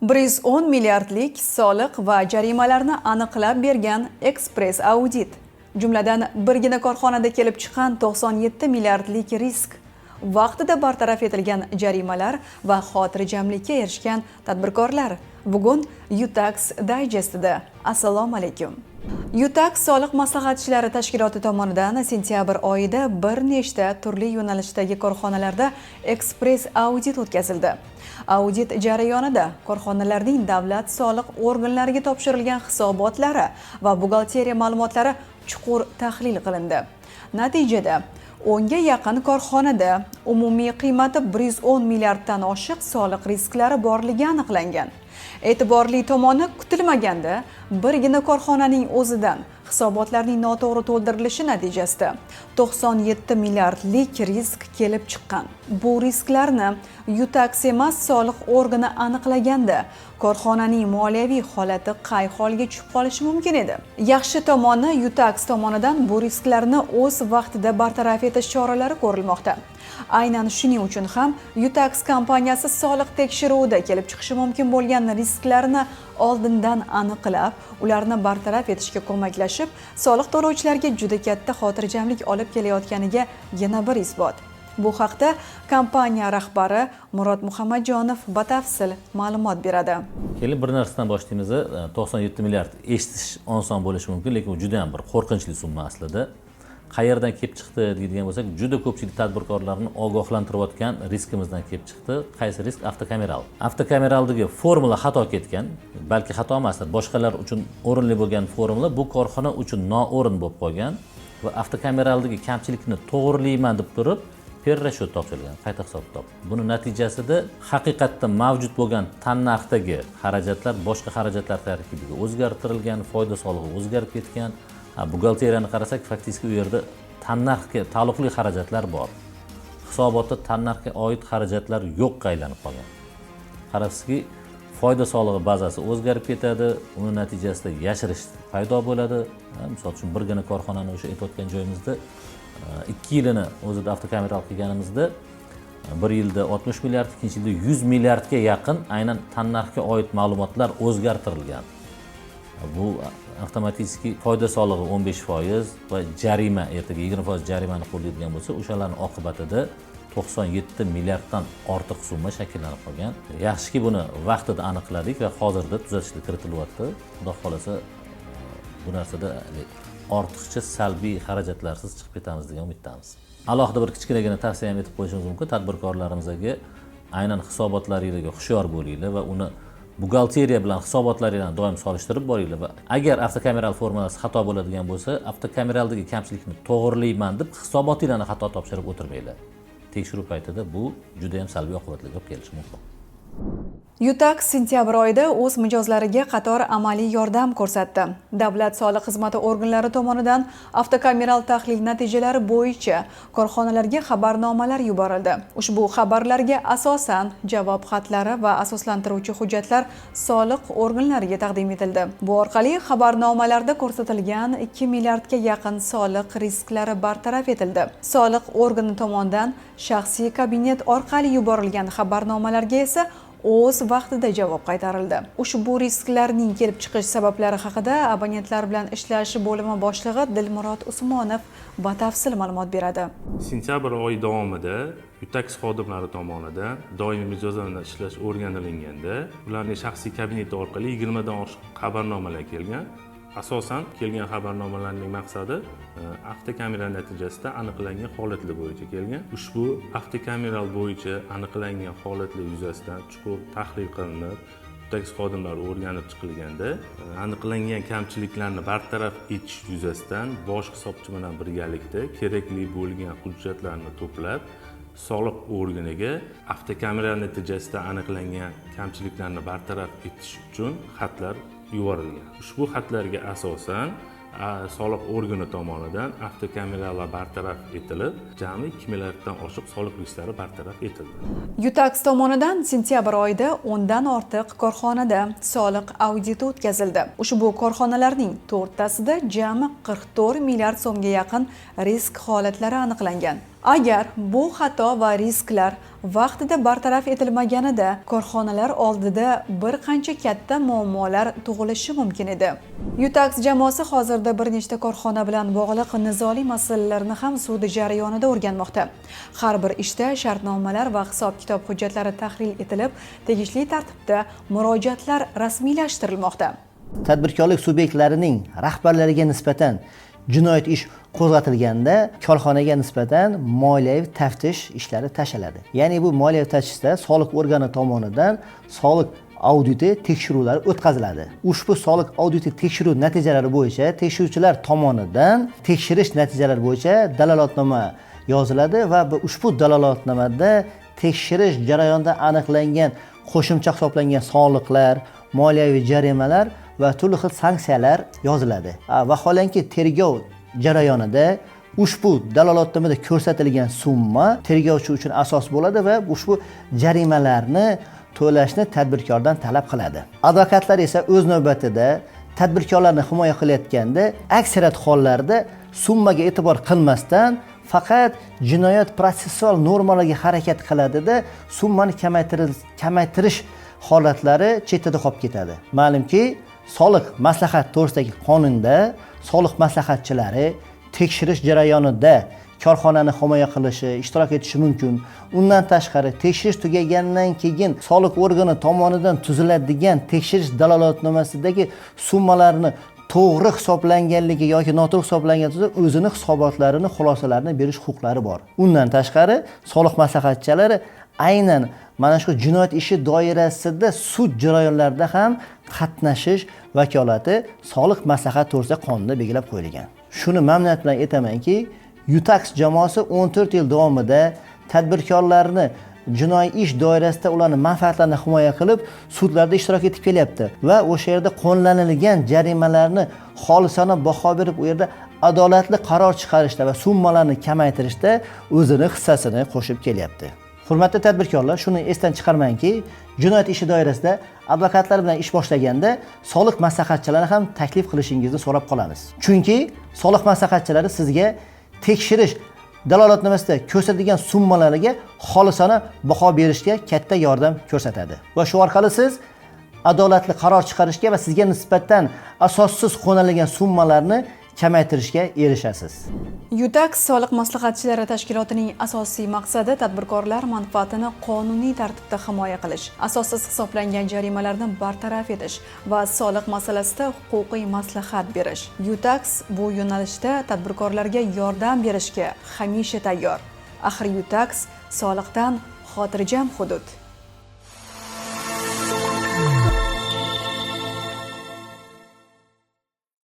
110 milliardlik soliq va jarimalarni aniqlab bergan ekspress audit. Jumladan, birgina korxonada kelib chiqqan 97 milliardlik risk, vaqtida bartaraf etilgan jarimalar va xotirjamlikka erishgan tadbirkorlar. Bugun Utax Digestida. Assalomu alaykum. Utax soliq maslahatchilari tashkiloti tomonidan sentyabr oyida bir nechta turli yo'nalishdagi korxonalarda ekspress audit o'tkazildi. Audit jarayonida korxonalarning davlat soliq organlariga topshirilgan hisobotlari va buxgalteriya ma'lumotlari chuqur tahlil qilindi. Natijada 10 ga yaqin korxonada umumiy qiymati 110 milliarddan oshiq soliq risklari borligi aniqlangan. E'tiborli tomoni, kutilmaganda birgina korxonaning o'zidan hisobotlarning noto'g'ri to'ldirilishi natijasida 97 milliardlik risk kelib chiqqan. Bu risklarni Utax emas, soliq organi aniqlaganda korxonaning moliyaviy holati qay holga tushib qolishi mumkin edi? Yaxshi tomoni, Utax tomonidan bu risklarni o'z vaqtida bartaraf etish choralari ko'rilmoqda. Aynan shuning uchun ham Utax kompaniyasi soliq tekshiruvida kelib chiqishi mumkin bo'lgan risklarni oldindan aniqlab, ularni bartaraf etishga ko'maklashib, soliq to'lovchilarga juda katta xotirjamlik olib kelayotganiga yana bir isbot. Bu haqda kompaniya rahbari Murod Muhammadjonov batafsil ma'lumot beradi. Keling, bir narsadan boshlaymiz. 97 milliard eshitish oson bo'lishi mumkin, lekin u juda ham bir qo'rqinchli summa aslida. Qayerdan kelib chiqdi deydigan bo'lsak, juda ko'pchilik tadbirkorlarni ogohlantirayotgan riskimizdan kelib chiqdi. Qaysi risk? Avtokameral. Avtokameraldagi formula xato ketgan, balki xato emasdir. Boshqalar uchun o'rinli bo'lgan formula bu korxona uchun noo'rin bo'lib qolgan va avtokameraldagi kamchilikni to'g'rilayman deb turib перерасчет topshirilgan, qayta hisob kitob. Buni natijasida haqiqatda mavjud bo'lgan tannarxdagi xarajatlar boshqa xarajatlar tarkibiga o'zgartirilgan, foyda solig'i o'zgarib ketgan. Buxgalteriyani qarasak, фактически u yerda tannarxga taalluqli xarajatlar bor, hisobotda tannarxga oid xarajatlar yo'qqa aylanib qolgan. Qarabsizki, foyda solig'i bazasi o'zgarib ketadi, uni natijasida yashirish paydo bo'ladi. Misol uchun, birgina korxonani o'sha aytayotgan joyimizda 2 yilini o'zida avtokameral qilganimizda bir yilda 60 milliard, ikkinchi yilda 100 milliardga yaqin aynan tannarxga oid ma'lumotlar o'zgartirilgan. Bu avtomatik foyda solig'i 15% va jarima, ertaga 20% jarimani qo'llaydigan bo'lsa, o'shalarni oqibatida 97 milliarddan ortiq summa shakllanib qolgan. Yaxshiki, buni vaqtida aniqladik va hozirda tuzatishlar kiritilyapti. Xudo xohlasa, bu narsada ortiqcha salbiy xarajatlarsiz chiqib ketamiz degan umiddamiz. Alohida bir kichkinagina tavsiya ham etib qo'yishimiz mumkin tadbirkorlarimizga: aynan hisobotlaringlarga hushyor bo'linglar va uni buxgalteriya bilan hisobotlaringlarni doim solishtirib boringlar va agar avtokameral formulasi xato bo'ladigan bo'lsa, avtokameraldagi kamchilikni to'g'rilayman deb hisobotinglarni xato topshirib o'tirmanglar. Tekshiruv paytida bu juda yam salbiy oqibatlarga olib kelishi mumkin. Utax sentyabr oyida o'z mijozlariga qator amaliy yordam ko'rsatdi. Davlat soliq xizmati organlari tomonidan avtokameral tahlil natijalari bo'yicha korxonalarga xabarnomalar yuborildi. Ushbu xabarlarga asosan javob xatlari va asoslantiruvchi hujjatlar soliq organlariga taqdim etildi. Bu orqali xabarnomalarda ko'rsatilgan 2 milliardga yaqin soliq risklari bartaraf etildi. Soliq organi tomonidan shaxsiy kabinet orqali yuborilgan xabarnomalarga esa o'z vaqtida javob qaytarildi. Ushbu risklarning kelib chiqish sabablari haqida abonentlar bilan ishlash bo'limi boshlig'i Dilmurod Usmonov batafsil ma'lumot beradi. Sentyabr oyi davomida Utax xodimlari tomonidan doimiy mijozlar bilan ishlash o'rganilganda, ularning shaxsiy kabineti orqali 20dan oshiq xabarnomalar kelgan. Asosan kelgan xabarnomalarning maqsadi avtokamera natijasida aniqlangan holatlar bo'yicha kelgan. Ushbu avtokameral bo'yicha aniqlangan holatlar yuzasidan chuqur tahlil qilinib, Utax xodimlari o'rganib chiqilganda, aniqlangan kamchiliklarni bartaraf etish yuzasidan bosh hisobchi bilan birgalikda kerakli bo'lgan hujjatlarni to'plab, soliq organiga avtokamera natijasida aniqlangan kamchiliklarni bartaraf etish uchun xatlar yuborilgan. Ushbu xatlarga asosan soliq organi tomonidan avtokameralar bartaraf etilib, jami 2 milliarddan oshiq soliq risklari bartaraf etildi. Utax tomonidan sentyabr oyida 10 dan ortiq korxonada soliq auditi o'tkazildi. Ushbu korxonalarning to'rttasida jami 44 milliard so'mga yaqin risk holatlari aniqlangan. Agar bu xato va risklar vaqtida bartaraf etilmaganida, korxonalar oldida bir qancha katta muammolar tug'ilishi mumkin edi. Yutax jamoasi hozirda bir nechta korxona bilan bog'liq nizoli masalalarni ham sud jarayonida o'rganmoqda. Har bir ishda shartnomalar va hisob-kitob hujjatlari tahlil etilib, tegishli tartibda murojaatlar rasmiylashtirilmoqda. Tadbirkorlik subyektlarining rahbarlariga nisbatan jinoyat ish qo'zg'atilganda korxonaga nisbatan moliyaviy taftish ishlari tashlanadi. Ya'ni bu moliyaviy taftishda soliq organi tomonidan soliq auditi tekshiruvlari o'tkaziladi. Ushbu soliq auditi tekshiruv natijalari bo'yicha tekshiruvchilar tomonidan tekshirish natijalari bo'yicha dalolatnoma yoziladi va ushbu dalolatnomada tekshirish jarayonida aniqlangan qo'shimcha hisoblangan soliqlar, moliyaviy jarimalar va turli xil sanksiyalar yoziladi. Vaholanki, tergov jarayonida ushbu dalolatnomada ko'rsatilgan summa tergovchi uchun asos bo'ladi va ushbu jarimalarni to'lashni tadbirkordan talab qiladi. Advokatlar esa o'z navbatida tadbirkorlarni himoya qilayotganda aksariyat hollarda summaga e'tibor qilmasdan faqat jinoyat protsessual normalarga harakat qiladida, summani kamaytirish holatlari chetida qolib ketadi. Ma'lumki, soliq maslahat to'g'risidagi qonunda soliq maslahatchilari tekshirish jarayonida korxonani himoya qilishi, ishtirok etishi mumkin. Undan tashqari, tekshirish tugagandan keyin soliq organi tomonidan tuziladigan tekshirish dalolatnomasidagi summalarni to'g'ri hisoblanganligi yoki noto'g'ri hisoblangan bo'lsa, o'zini hisobotlarini, xulosalarini berish huquqlari bor. Undan tashqari, soliq maslahatchilari aynan mana shu jinoyat ishi doirasida sud jarayonlarida ham qatnashish vakolati soliq maslahat to'g'risida qonunda belgilab qo'yilgan. Shuni mamnuniyat bilan aytamanki, Yutax jamoasi 14 yil davomida tadbirkorlarni jinoiy ish doirasida ularni manfaatlarini himoya qilib, sudlarda ishtirok etib kelyapti va o'sha yerda qo'llanilgan jarimalarni xolisona baho berib, u yerda adolatli qaror chiqarishda va summalarni kamaytirishda o'zini hissasini qo'shib kelyapti. Hurmatli tadbirkorlar, shuni esdan chiqarmangki, jinoyat ishi doirasida advokatlar bilan ish boshlaganda soliq maslahatchilarini ham taklif qilishingizni so'rab qolamiz. Chunki soliq maslahatchilari sizga tekshirish dalolatnomasida ko'rsatilgan summalarga xolisona baho berishga katta yordam ko'rsatadi va shu orqali siz adolatli qaror chiqarishga va sizga nisbatan asossiz qo'llanilgan summalarni kamaytirishga erishasiz. Yutax soliq maslahatchilari tashkilotining asosiy maqsadi tadbirkorlar manfaatini qonuniy tartibda himoya qilish, asossiz hisoblangan jarimalarni bartaraf etish va soliq masalasida huquqiy maslahat berish. Yutax bu yo'nalishda tadbirkorlarga yordam berishga hamisha tayyor. Axir Yutax soliqdan xotirjam hudud.